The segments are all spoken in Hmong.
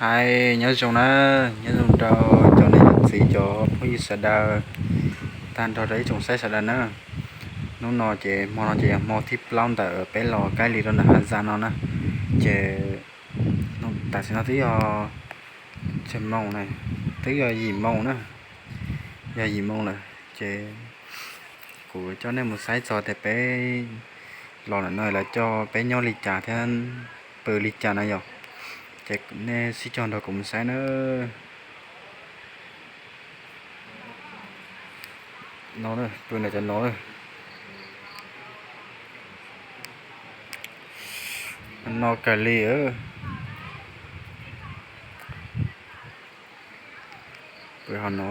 Hais nyob zoo na, nyob zoo rau cov niam cov txiv cov phooj ywg sawv daws, tag nrho rau ib tsoom saib sawv daws na. Hnub no ces hmo no ces yog hmo thib plaub ntawm peb los kab lig rau ntawm Haj Zaj no na. Ces tam sim no twb yog tsawg moo na, twb yog yim moo na, yog yim moo lawm ces kuv coj nej mus saib txog tias peb los ntawm no lawv coj peb nyob li cas thiab pw li cas na yom. Ces nej sib cog nrog kuv mus saib na. No, pw ntawm cov no, no kawg li. Pw hov no,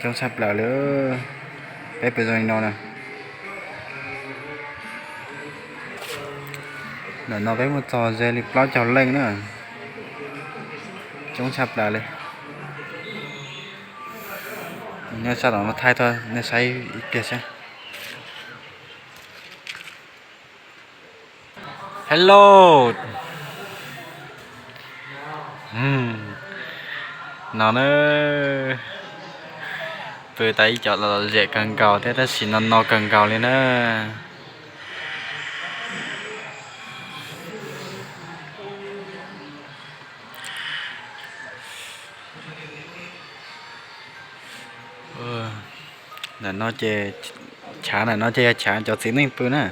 coob tshaj plaws li. Peb pw zoo li no na. Ntawm no peb muaj txog ze li plaub caug leej na. Coob tshaj plaws li. Nyob sab tom no thaij tuaj nej saib ib pliag saib. Hello. No na, pw tas ib co lom zem kawg nkaus thiab tab sis no no kawg nkaus li na. Ntawm no ces, chav ntawm no ces yog chav cov txiv neej pw na.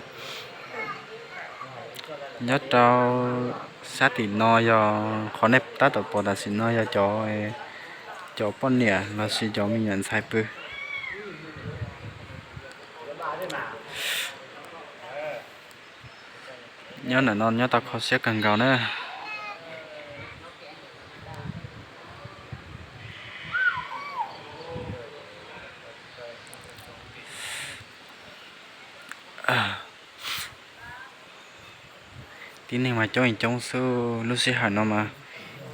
Nyob rau sab tim no yog qhov nej tab tom pom tam sim no yog cov, cov poj niam los sis cov me nyuam ntxhais pw. Nyob ntawm no nyob tau kho siab kawg nkaus na. Tib neeg mas coob coob xwb, lub sij hawm no mas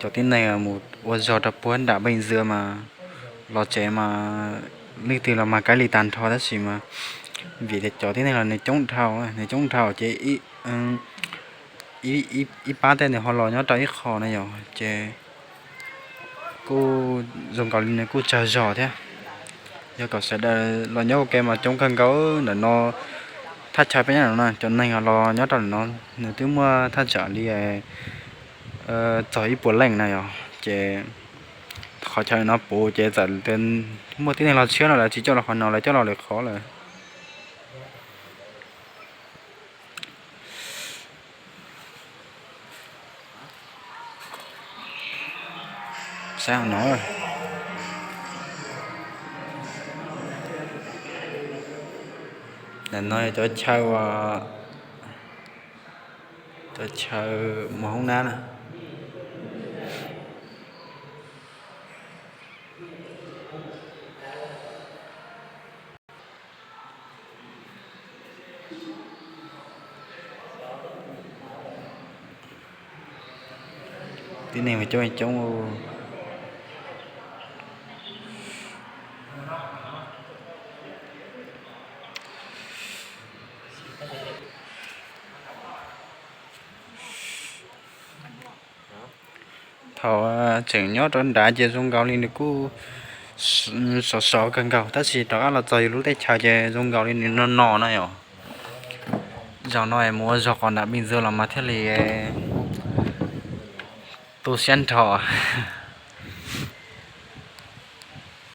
cov tib neeg mus ua zog rau puag nram Npeej Ntxwg mas los tsev mas leej twg los mas kaib li tag nrho tab sis mas vim tias cov tib neeg los nws coob dhau, nws coob dhau ces ib pab tej nws ho los nyob rau ib qho na yom, ces kuj zoo nkaus li nws kuj tsawg zog thiab. Yog kom sawv daws los nyob ua ke mas coob kawg nkaus ntawm no. Thaj chaw peb nyob no cov neeg los nyob rau ntawm no nws twb muaj thaj tsam li txog ib puas leej na yom, ces qhov chaw no puv ces txawm muaj tib neeg los tshiab no lawv tsis coj los qhov no, lawv coj los lwm qhov lawm. Saib no, ntawm no yog cov chaw, cov chaw mus hoob nab na. Tib neeg mas coob coob. Thaum tseem nyob rau nrad ces zoo nkaus li nws kuj sov sov kawg nkaus tab sis rov qab los txog yus lub teb chaws ces zoo nkaus li nws no no na yom. Zaum no es mus ua zog qos nram Npeej Ntxwg los mas thiaj li tu siab nrho.